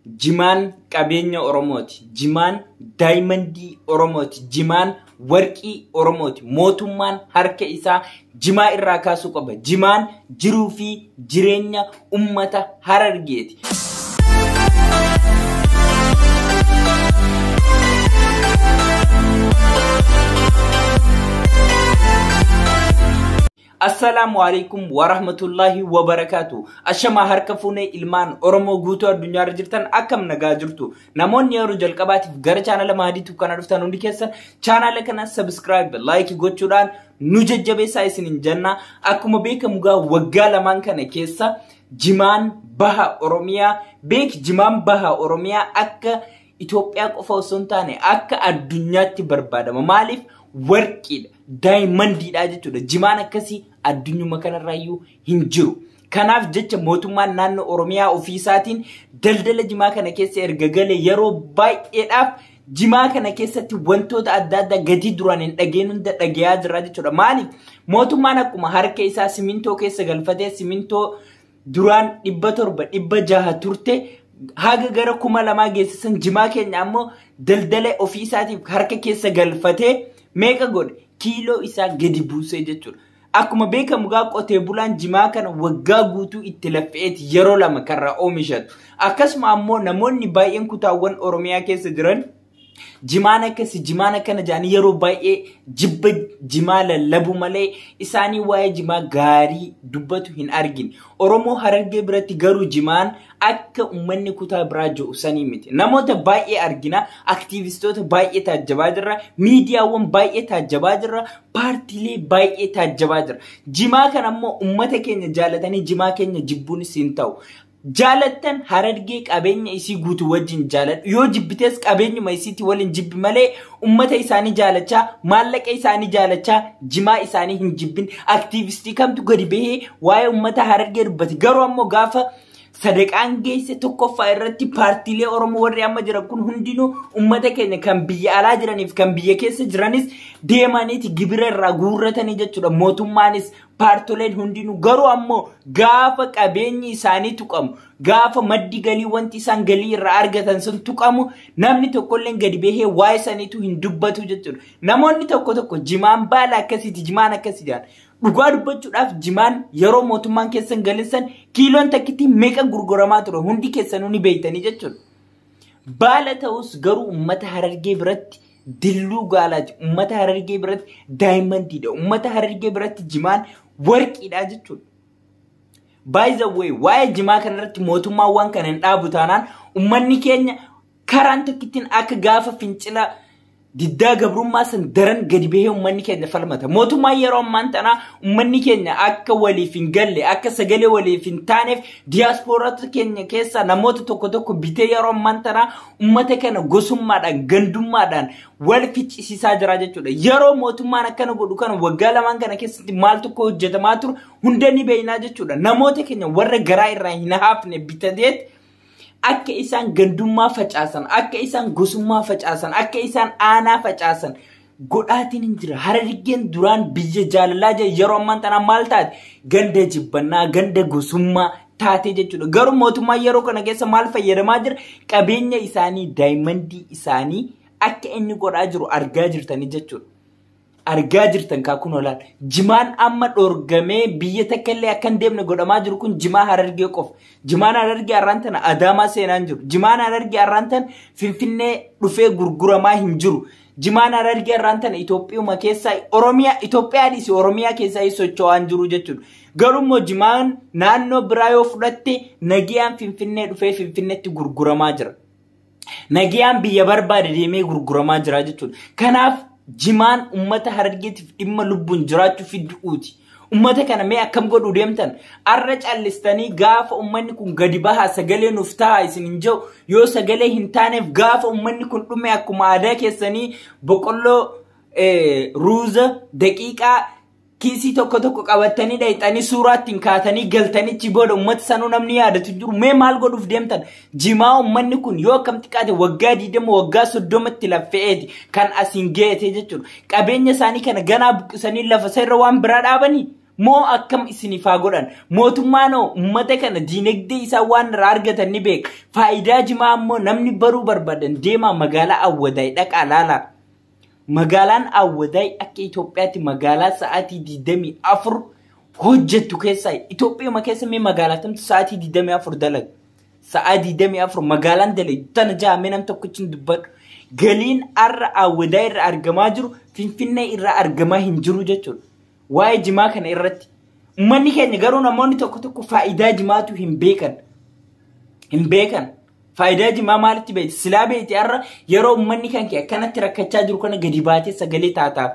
Jimaan qabeenya Oromooti. Jimaan daayimandii Oromooti. Jimaan warqii Oromooti. Mootummaan harka isaa jimaa irraa kaasuu qaba. Jimaan jiruu fi jireenya uummata Harargeeti. Assalaamu alaikum warahmatullahi wabarakaatu. Ashamaa harka fuunee ilmaan Oromoo guutuu addunyaarra jirtan akkam nagaa jirtu. Namoonni yeroo jalqabaatiif gara chaanala Maadiitu kana dhuftan hundi keessan chaanala kana subscribe, like gochuudhaan nu jajjabeessaa isiniin jenna. Akkuma beekamu gaa waggaa lamaan kana keessa jimaan baha Oromiyaa beek jimaan baha Oromiyaa akka Itoophiyaa qofa osoo hin taane akka addunyaatti barbaadama. Maaliif? Warqiidha, daayimandiidha jechuudha. Jimaan akkasii addunyuma kanarraayyuu hin jiru. Kanaaf jecha mootummaan naannoo Oromiyaa ofii isaatiin daldala jimaa kana keessa erga galee yeroo baay'eedhaaf jimaa kana keessatti wantoota adda addaa gatii duraan hin dhageen hunda dhagayaa jira jechuudha. Maaliif? Mootummaan akkuma harka isaa simintoo keessa galfatee simintoo duraan 700 600 turte haga gara 2000 geessisan jimaa keenya ammoo daldala ofii isaatiif harka keessa galfatee meeqa godhe kiiloo isaa gadi buusee jechuudha. Akkuma beekamu gaa qotee bulaan jimaa kana waggaa guutuu itti laffeeti yeroo lama karraa oomishatu. Akkasuma ammoo namoonni baay'een kutaawwan Oromiyaa keessa jiran jimaan akkasii jimaan akkana jedhanii yeroo baay'ee jibba jimaa lallabu malee isaanii waa'ee jimaa gaarii dubbatu hin argine. Oromoo Harargee biratti garuu jimaan akka uummanni kutaa biraa jiru sanii miti. Namoota baay'ee argina, aktiivistoota baay'ee taajjabaa jirra, miidiyaawwan baay'ee taajjabaa jirra, paartiilee baay'ee taajjabaa jirra. Jimaa kana ammoo uummata keenya jaalatanii jimaa keenya jibbuunis hin ta'u. Jaalattan Harargee qabeenya isii guutuu wajjin jaaladhu. Yoo jibbitees qabeenyuma isiitti waliin jibbi malee uummata isaanii jaalachaa, maallaqa isaanii jaalachaa, jimaa isaanii hin jibbin. Aktiivistii kamtu gadi bahee waa'ee uummata Harargee dubbate. Garuu ammoo gaafa sadaqaan geesse tokkoffaa irratti paartiilee Oromoo warri amma jiran kun hundinuu uummata keenya kan biyya alaa jiraniif kan biyya keessa jiranis deemaniiti gibira irraa guurratanii jechuudha. Mootummaanis paartoleen hundinuu garuu ammoo gaafa qabeenyi isaanii tuqamu, gaafa maddi galii wanti isaan galii irraa argatan sun tuqamu namni tokkolleen gadi bahee waa'ee saniitu hin dubbatu jechuudha. Namoonni tokko tokko jimaan baala akkasiiti jimaan akkasii jedhan. Dhugaa dubbachuudhaaf jimaan yeroo mootummaan keessan galinsan kiiloon takkitti meeqa gurguramaa ture hundi keessanuu ni beektanii jechuudha. Baala ta'us garuu uummata Harargee biratti dilluu gaalaati. Uummata Harargee biratti daayimandiidha. Uummata Harargee biratti jimaan warqiidha jechuudha. By the way, waa'ee jimaa kanarratti mootummaan waan kana hin dhaabu taanaan uummanni keenya karaan tokkittiin akka gaafa fincila diddaa gabrummaa san daran gadi bahee uummanni keenya falmata. Mootummaan yeroo ammaan tanaa uummanni keenya akka waliif hin galle, akka sagalee waliif hin taaneef diyaaspooraata keenya keessaa namoota tokko tokko bitee yeroo ammaan tanaa uummata kana gosummaadhaan, gandummaadhaan wal ficcisiisaa jira jechuudha. Yeroo mootummaan akkana godhu kana waggaa lamaan kana keessatti maal tokko hojjetamaa ture hunda ni beeknaa jechuudha. Namoota keenya warra garaa irraa hin hafne bitateet akka isaan gandummaa facaasan, akka isaan gosummaa facaasan, akka isaan aanaa facaasan godhaatiin hin jira. Harargeen duraan biyya jaalalaa jira yeroo ammaan tanaa maal taate? Ganda jibbannaa, ganda gosummaa taate jechuudha. Garuu mootummaan yeroo kana keessa maal fayyadamaa jira? Qabeenya isaanii, daayimandii isaanii akka inni godhaa jiru argaa jirtanii jechuudha. Argaa jirtan kaakuun olaal. Jimaan amma dhorgamee biyya takka illee akka hin deemne godhamaa jiru kun jimaa Harargee qofa. Jimaan Harargee har'aan tana Adaamaa seenaa hin jiru. Jimaan Harargee har'aan tana Finfinnee dhufee gurguramaa hin jiru. Jimaan Harargee har'aan tana Itoophiyaa keessaa Oromiyaa Itoophiyaa dhiisi Oromiyaa keessaa socho'aa hin jiru jechuudha. Garuu immoo jimaan naannoo biraa yoo fudhatte nagiyaan Finfinnee dhufee Finfinneetti gurguramaa jira. Nagiyaan biyya barbaade deemee gurguramaa jira jechuudha. Kanaaf jimaan uummata Harargeetiif dhimma lubbuun jiraachuu fi du'uuti. Uummata kana mee akkam godhuu deemtan? Arra callistanii gaafa uummanni kun gadi bahaa sagalee nuuf ta'a isin hin jiru. Yoo sagalee hin taaneef gaafa uummanni kun dhume akkuma aadaa keessanii boqqolloo ruuza daqiiqaa kiisii tokko tokko qabatanii dhayxanii suuraa ittiin kaatanii galtanichi booda uummata sanuu namni yaadatu jiru. Mee maal godhuuf deemtan? Jimaa uummanni kun yoo akkam xiqqaate waggaa 20 waggaa 30tti laffe'eeti kan asiin geete jechuudha. Qabeenya isaanii kana ganaa buqqisanii lafa isa irra waan biraa dhaabanii Moo akkam isiniif haa godhan? Mootummaan hoo uummata kana diinagdee isaa waan irraa argatan ni beeka. Faayidaa jimaa ammoo namni baruu barbaadan deemaa magaalaa Awwadaay dhaqaa laalaa. Magaalaan Awwadaay akka Itoophiyaatti magaalaa sa'aatii 24 hojjettu keessaa Itoophiyaa keessa mee magaalaa tamtu sa'aatii 24 dalaga. Sa'aa 24 magaalaan dalagu tana jaamee nam tokkichi hin dubbadhu. Galiin har'a Awwadaay irraa argamaa jiru Finfinnee irraa argamaa hin jiru jechuudha. Waa'ee jimaa kana irratti. Uummanni keenya garuu namoonni tokko tokko faayidaa jimaatu hin beekan. Hin beekan. Faayidaa jimaa maalitti beekti? Silaa beekti har'a yeroo uummanni kan kee akkanatti rakkachaa jiru kana gadi baatee sagalee taataaf.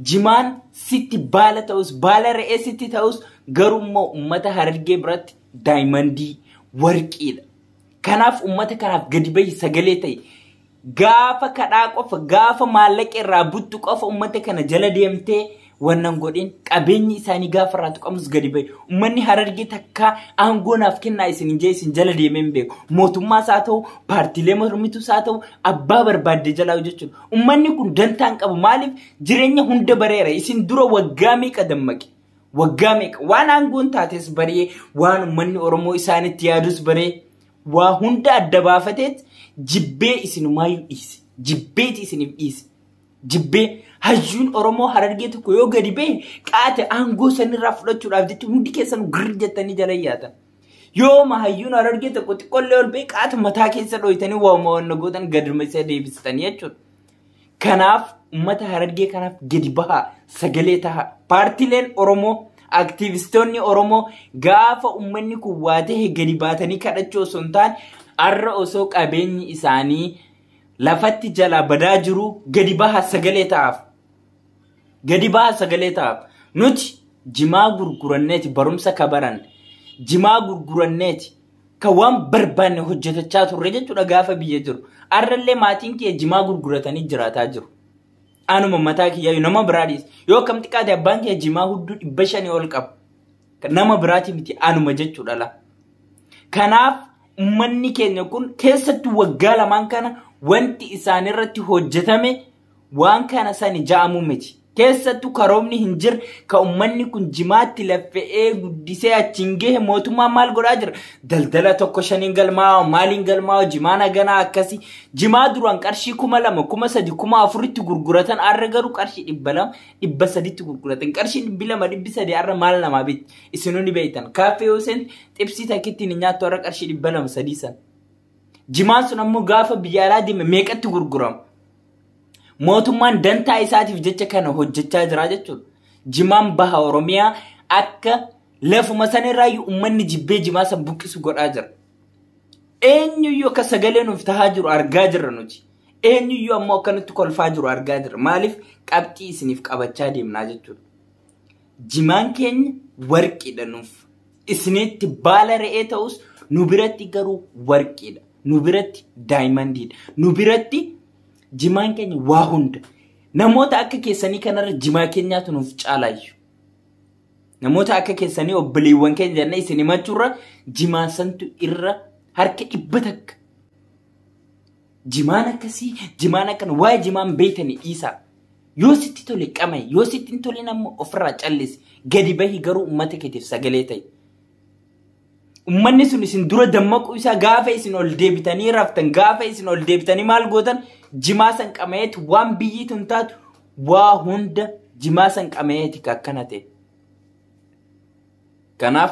Jimaan sitti baala ta'us baala re'ee sitti ta'us garuu immoo uummata Harargee biratti daayimandii warqiidha. Kanaaf uummata kanaaf gadi bahi sagalee ta'i. Gaafa kadhaa qofa gaafa maallaqa irraa buttu qofa uummata kana jala deemtee wannan godhin qabeenyi isaanii gaafa irraa tuqamus gadi bahi. Uummanni Harargee takkaa aangoo naaf kennaa isin hin jee isin jala deemee hin beeku. Mootummaas haa ta'u paartiilee mormituus haa ta'u abbaa barbaadde jalaa jechuudha. Uummanni kun dantaa hin qabu. Maaliif jireenya hunda bareera. Isin dura waggaa meeqa dammaqe? Waggaa meeqa? Waan aangoon taates baree waan uummanni Oromoo isaanitti yaadus baree waa hunda adda baafateet jibbee isinumaayyuu dhiise. Jibbeeti isiniif dhiise. Jibbee hayyuun Oromoo Harargee tokko yoo gadi bahe qaate aangoo sanirraa fudhachuudhaaf jecha hundi keessan girr jettanii jala yaatan. Yooma hayyuun Harargee tokko xiqqoollee ol bahe qaate mataa keessa dhoyitanii waama wanna gootan gaduma isa deebistanii jechuudha. Kanaaf uummata Harargee kanaaf gadi bahaa sagalee tahaa. Paartiileen Oromoo aktiivistoonni Oromoo gaafa uummanni kun waa ta'e gadi baatanii kadhachuu osoo hin taane har'a osoo qabeenyi isaanii lafatti jalaa badaa jiru gadi bahaa sagalee ta'aaf. Gadi bahaa sagalee ta'aaf. Nuti jimaa gurguranneeti barumsa kabaran. Jimaa gurguranneeti kan waan barbaanne hojjetachaa turre jechuudha gaafa biyya jiru. Har'allee maatiin kiyya jimaa gurguratanii jiraataa jiru. Anuma mataa kiyyaa nama biraa dhiise. Yoo akkam xiqqaate abbaan kiyya jimaa hudduu 500 ol qaba. Nama biraati miti anuma jechuudha la. Kanaaf uummanni keenya kun keessattuu waggaa lamaan kana wanti isaanirratti hojjetame waan kana sani ja'amu miti. Keessattuu karoomni hin jirre kan uummanni kun jimaatti laffe'ee guddisee achiin gahe mootummaan maal godhaa jira? Daldala tokko shaniin galmaa'u, maaliin galmaa'u, jimaan haganaa akkasii. Jimaa duraan qarshii 2000, 3000, 4000 gurguratan har'a garuu qarshii 200, 300 gurguratan. Qarshii 200, 300 har'a maal namaa bitti? Isinuu ni beektan. Kaaffee yoo seente xibsii takkitti ni nyaattu har'a qarshii 200, 300 san. Jimaan sun ammoo gaafa biyya alaa deeme meeqatti gurgurama? Mootummaan dantaa isaatiif jecha kana hojjechaa jira jechuudha. Jimaan baha Oromiyaa akka lafuma sanirraayyuu uummanni jibbee jimaa san buqqisu godhaa jira. Eenyuyyuu akka sagalee nuuf tahaa jiru argaa jirra nuti. Eenyuyyuu ammoo akka nutti kolfaa jiru argaa jirra. Maaliif qabxii isiniif qabachaa deemnaa jechuudha. Jimaan keenya warqiidha nuuf. Isinitti baala re'ee ta'us nu biratti garuu warqiidha. Nu biratti daayimandiidha. Nu biratti jimaan keenya waa hunda. Namoota akka keessanii kanarra jimaa keenyaatu nuuf caalaayyu. Namoota akka keessanii obboleewwan keenya jennee isin himachuurra jimaan santu irra harka 100. Jimaan akkasii, jimaan akkana waa'ee jimaan beektanii dhiisaa. Yoo sitti tole qama'i, yoo sitti hin tolin ammoo ofirraa callisi. Gadi bahi garuu uummata keetiif sagalee ta'i. Uummanni sun isin dura dammaquu isaa gaafa isin ol deebitanii raftan, gaafa isin ol deebitanii maal gootan jimaa san qama'eeti waan biyyi tun taatu waa hunda jimaa san qama'eeti akkana ta'e. Kanaaf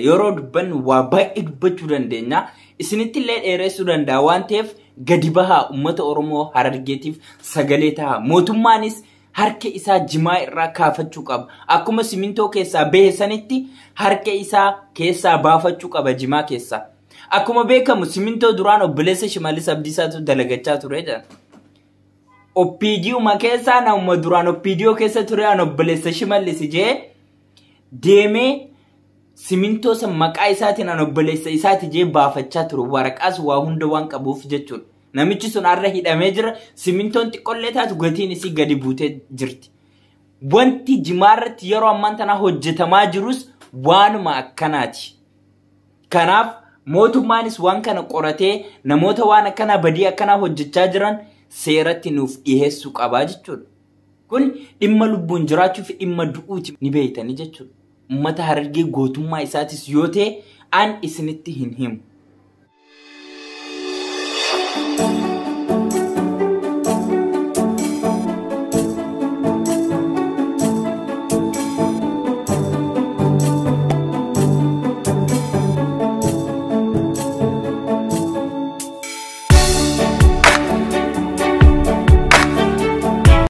yeroo dubbannu waa baay'ee dubbachuu dandeenya. Isinitti illee dheeressuu danda'a waan ta'eef gadi bahaa uummata Oromoo Harargeetiif sagalee ta'a. Mootummaanis harka isaa jimaa irraa kaafachuu qaba. Akkuma simintoo keessaa bahe sanitti harka isaa keessaa baafachuu qaba jimaa keessaa. Akkuma beekamu simintoo duraan obboleessa Shimallis Abdiisaatu dalagachaa ture jedha. OPDuma keessaa nama duraan OPDO keessa ture an obboleessa Shimallis jee deemee simintoo san maqaa isaatiin an obboleessa isaati jee baafachaa ture. Waraqaas waa hunda waan qabuuf jechuudha. Namichi sun har'a hidhamee jira. Simintoon xiqqollee taatu gatiin isii gadi buutee jirti. Wanti jimaarratti yeroo ammaan tana hojjetamaa jirus waanuma akkanaati. Kanaaf mootummaanis waan kana qoratee namoota waan akkanaa badii akkanaa hojjechaa jiran seeratti nuuf dhiyeessuu qabaa jechuudha. Kun dhimma lubbuun jiraachuu fi dhimma du'uuti ni beeytanii jechuudha. Uummata Harargee gootummaa isaatis yoo ta'e an isinitti hin himu.